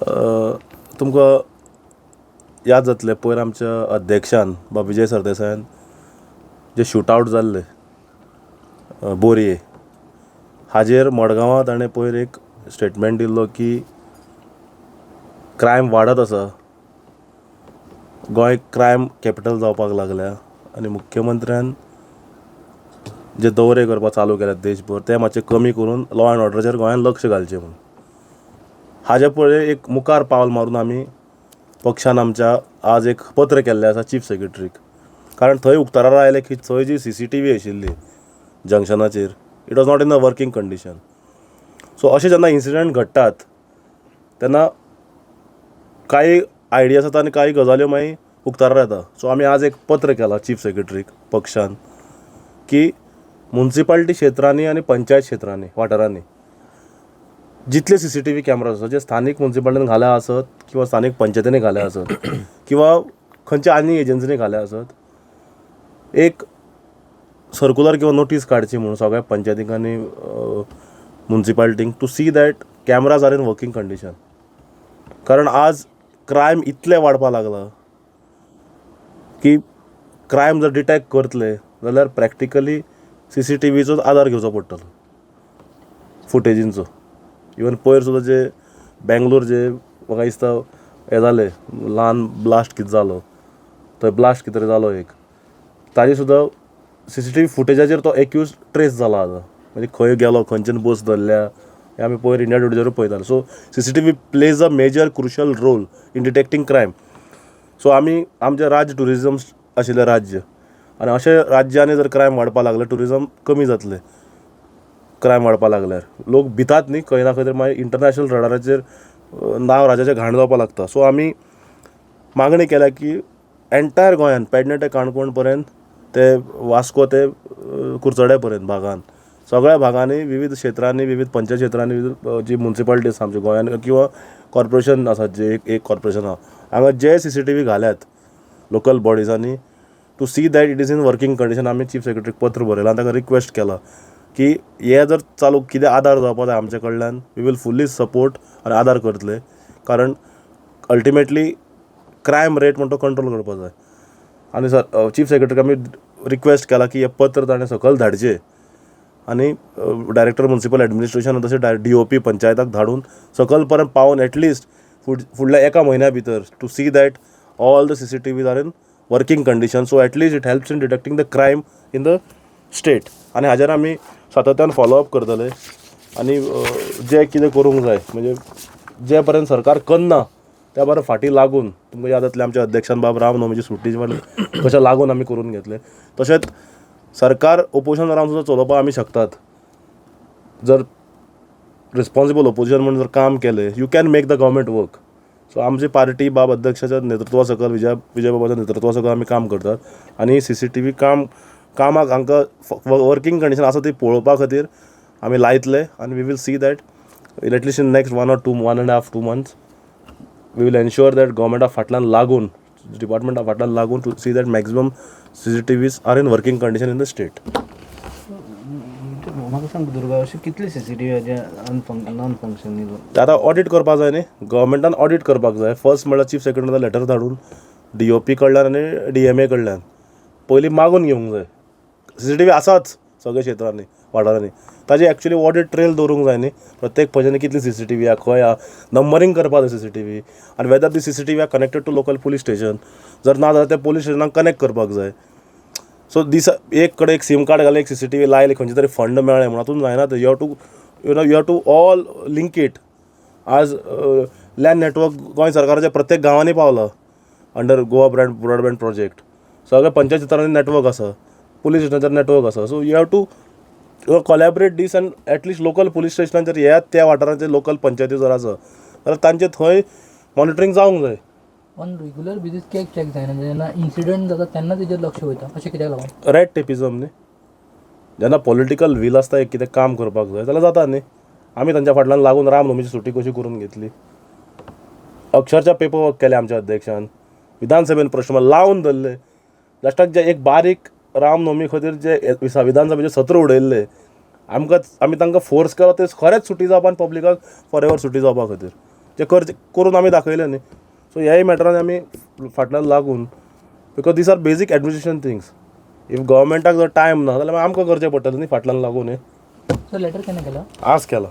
तुमकां याद जातलें, पयर आमच्या अध्यक्षान बाब विजय सरदेसायान जे शूट आवट जाल्ले बोरये हाजेर मडगांवां ताणें पयर एक स्टेटमेंट दिल्लो की क्रायम वाडत आसा, गोंय क्रायम कॅपिटल जावपाक लागल्या आनी मुख्यमंत्र्यान जे दौरे करपाक चालू केल्यात देशभर ते मातशे कमी करून लॉ एंड ऑर्डराचेर गोंयान लक्ष घालचें म्हूण. हाजे पळय एक मुखार पावल मारून आमी पक्षान आमच्या आज एक पत्र केल्लें आसा चीफ सेक्रेटरीक, कारण थंय उक्ताडार आयलें की थंय जी CCTV आशिल्ली जंक्शनाचेर it was not in a working condition. So अशें जेन्ना इन्सिडंट घडटात तेन्ना कांय आयडियाज आसता आनी कांय गजाल्यो मागीर उक्ताडार येता. सो आमी आज एक पत्र केलां चीफ सेक्रेटरीक पक्षान की मुन्सिपाल्टी क्षेत्रांनी आनी पंचायत क्षेत्रांनी वाठारांनी जितले CCTV cameras आसा जे स्थानीक मुन्सिपाल्टीन घाल्या आसत किंवा स्थानीक पंचायतींनी घाल्या आसत किंवा खंयच्या आनी एजन्सीनी घाल्या आसत, एक सर्कुलर किंवा नोटीस काडची म्हणून सगळ्या पंचायतींक आनी मुन्सिपाल्टींक to see that cameras are in working condition. कारण आज क्रायम इतले वाडपाक लागला की क्रायम जर डिटॅक्ट करतले जाल्यार प्रॅक्टिकली CCTVचोच आदार घेवचो पडटलो, फुटेजींचो. इवन पयर सुद्दां जे बेंगलोर जे म्हाका दिसता हें जालें, ल्हान ब्लास्ट कितें जालो, थंय ब्लास्ट कितें तरी जालो एक, ताजे सुद्दां CCTV फुटेजाचेर तो एक्यूज ट्रेस जाला आतां, म्हणजे खंय गेलो, खंयच्यान बस धरल्या हें आमी पयर इंडिया टुडेचेरूय पळयताले. So CCTV plays a major crucial role in detecting crime. So आमी आमचें राज्य ट्युरिजम आशिल्लें राज्य आनी अशें राज्यांनी जर क्रायम वाडपाक लागले ट्युरिजम कमी जातलें. क्रायम वाडपाक लागल्यार लोक भितात न्ही, खंय ना खंय तरी मागीर इंटरनॅशनल रडाराचेर नांव राज्याचें घाण जावपाक लागता. सो आमी मागणी केल्या की एंटायर गोंयान पेडणे ते काणकोण पर्यंत ते वास्को ते कुडचड्या पर्यंत भागान सगळ्या भागांनी विविध क्षेत्रांनी विविध पंचायत क्षेत्रांनी विविध जी मुन्सिपालिटी आसा आमच्या गोंयान किंवा कॉर्पोरेशन आसा, जे एक एक कॉर्पोरेशन आहा हांगा जे CCTV घाल्यात लोकल बॉडिजांनी to see that it is in working condition. आमी चीफ सेक्रेटरीक पत्र बरयलां आनी ताका रिक्वेस्ट केला की हे जर चालू कितें आदार जावपा जाय आमच्या कडल्यान we will fully support आनी आदार करतले, कारण अल्टिमेटली क्रायम रेट म्हणटा तो कंट्रोल करपा जाय. आनी सर चीफ सेक्रेटरीक आमी रिक्वेस्ट केला की हें पत्र ताणें सकयल धाडचें आनी डायरेक्टर मुन्सिपल एडमिनिस्ट्रेशन तशें DOP पंचायताक धाडून सकयल पर्यंत पावोवन एटलिस्ट फुडल्या एका म्हयन्या भितर to see that all the CCTVs are in working condition, so at least it helps in detecting the crime in the state. आनी हाजेर आमी सातत्यान फॉलोअप करतले आनी जें कितें करूंक जाय म्हणजे जे पर्यंत सरकार करना त्या बरें फाटीं लागून, तुमकां याद जातलें आमच्या अध्यक्षान बाब रामनवमीची सुटी कशें लागून आमी करून घेतलें. तशेंच सरकार ओपोजिशन रावन सुद्दां चलोवपाक आमी शकतात, जर रिस्पॉन्सिबल ओपोजिशन म्हणून जर काम केलें you can make the government work. So आमची पार्टी बाब अध्यक्षाच्या नेतृत्वा सकयल विजय बाबाच्या नेतृत्वा सकयल आमी काम करतात आनी CCTV काम कामाक हांकां वर्कींग कंडिशन आसा ती पळोवपा खातीर आमी लायतले आनी we will see that at least in next 1 or 2 1.5 2 months we will ensure that गव्हर्मेंटा फाटल्यान लागून डिपार्टमेंटा फाटल्यान लागून to see that maximum CCTVs are in working condition in the state. म्हाका सांग दुर्गा, अशें कितले CCTV जे नॉन फंक्शनल? ते आतां ऑडीट करपाक जाय न्ही, गव्हर्मेंटान ऑडीट करपाक जाय. फर्स्ट म्हळ्यार चीफ सेक्रेटरीन लेटर धाडून DOP कडल्यान आनी DMA कडल्यान पयलीं मागून घेवंक जाय. CCTV आसाच सगळ्या क्षेत्रांनी वाठारांनी, ताजी एक्चुली ऑडीट ट्रेल दवरूंक जाय न्ही. प्रत्येक पंचायतीन कितली CCTV आहा, खंय आहा, नंबरींग करपाक जाय CCTV आनी whether the CCTV are connected to local police station, जर ना जाल्यार त्या पोलीस स्टेशनाक कनेक्ट करपाक जाय. सो दीस एक कडेन एक सीम कार्ड घालें, एक CCTV लायले, खंयचे तरी फंड मेळ्ळें म्हणून हातून जायना तें. You have to you know you have to all link it. आज लॅन नेटवर्क गोंय सरकाराच्या प्रत्येक गांवांनी पावला अंडर गोवा ब्रॉडबँड प्रोजेक्ट. सगळ्या पंचायत क्षेत्रांनी नेटवर्क आसा, पुलीस स्टेशनाचेर नेटवर्क आसा. So you have to collaborate this and at least local police स्टेशनाचेर ह्या त्या वाठारांचे लोकल पंचायती जर आसा जाल्यार तांचे थंय मॉनिटरींग जावंक जाय. ऑन रेग्युलर बेजीस कित्याक चॅक जायना? जेन्ना इन्सिडंट जाता तेन्ना तेजेर लक्ष वयता, अशें कित्याक लागून? रेड टेपिजम न्ही, जेन्ना पॉलिटिकल वील आसता एक कितें काम करपाक जाय जाल्यार जाता न्ही. आमी तांच्या फाटल्यान लागून रामनवमीची सुटी कशी करून घेतली, अक्षरशा पेपर वर्क केलें आमच्या अध्यक्षान, विधानसभेन प्रश्न लावन धरले. लास्टाक जे एक बारीक रामनवमी खातीर जे विधानसभेचें सत्र उडयल्लें आमकां, आमी तांकां फोर्स केलो ते खरेंच सुटी जावपा आनी पब्लिकाक फॉर एवर सुटी जावपा खातीर. जे करचे करून आमी दाखयलें न्ही. सो ह्याय मॅटरान आमी फाटल्यान लागून, because these are basic administration things. If गव्हर्मेंटाक जर टायम ना जाल्यार आमकां करचें पडटलें न्ही फाटल्यान लागून हें. सो लेटर केन्ना केला? आज केला.